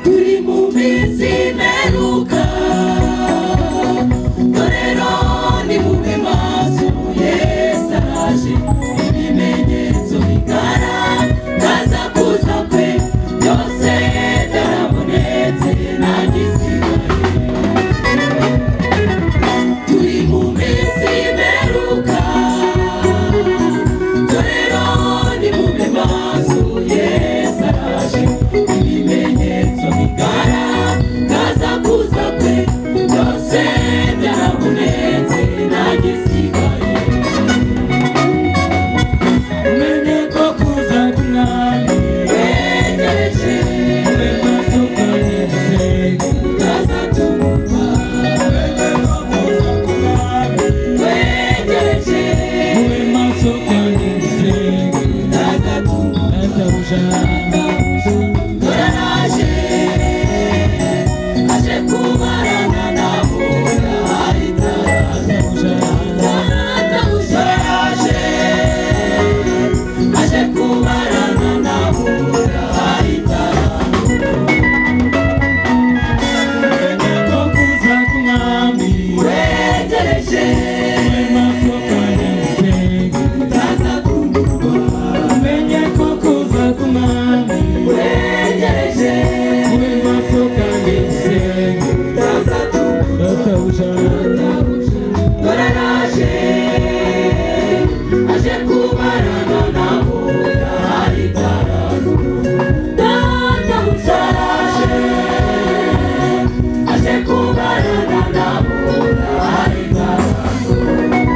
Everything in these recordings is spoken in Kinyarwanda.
Turi mu minsi mperuka, dore ni mube maso, Yesu araje. Ibimenyetso bigaragaza kuza kwe byose byarabonetse, nta gisigaye. Turi mu minsi mperuka, dore ni mube maso, Yesu araje. Ibimenyetso bigaragaza kuza kwe byose byarabonetse, nta gisigaye. Umenye ko kuza k'Umwami Wegereje, mube maso kandi musenge. Utaza tumva. Umenye ko kuza k'Umwami Wegereje, mube maso kandi musenge. Utaza tumva. Databuja. Dore araje, aje kubarana nabo yahaye itara. Databuja. Databuja araje, aje kubarana nabo yahaye itara. Umenye ko kuza k'Umwami Wegereje, mube maso kandi musenge. Utaza kumurwa. Umenye ko kuza k'Umwami Wegereje, mube maso kandi musenge. Utaza tumurwa. Databuja. Dore araje, aje kubarana nabo yahaye itara. Databuja araje, aje kubarana nabo yahaye itara.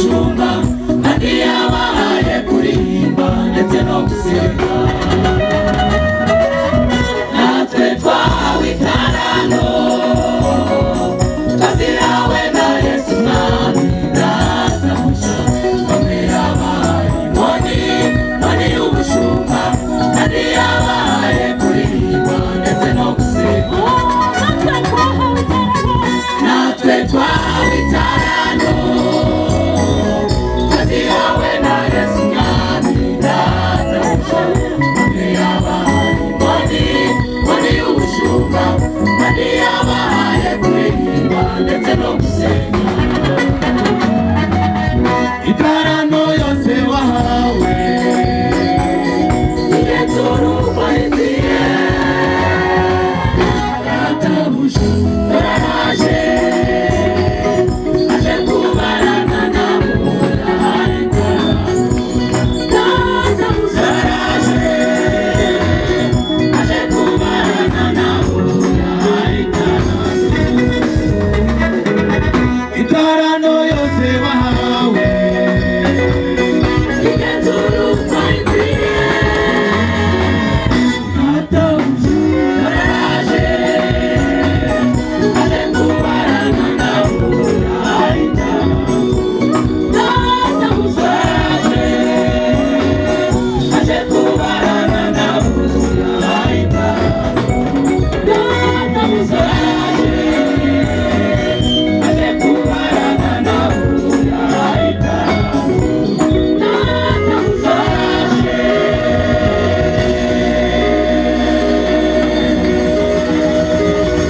y'ubushumba, andi yabahaye kuririmba ndetse no gusenga. Natwe twahawe itaranto, twazihawe na Yesu Mwami Databuja. Bamwe yabahaye inkoni, inkoni y'ubushumba, andi yabahaye kuririmba ndetse no gusenga. Natwe twahawe itaranto, twazihawe na Yesu Mwami Databuja. Bamwe yabahaye inkoni, inkoni y'ubushumba, andi yabahaye kuririmba ndetse no gusenga.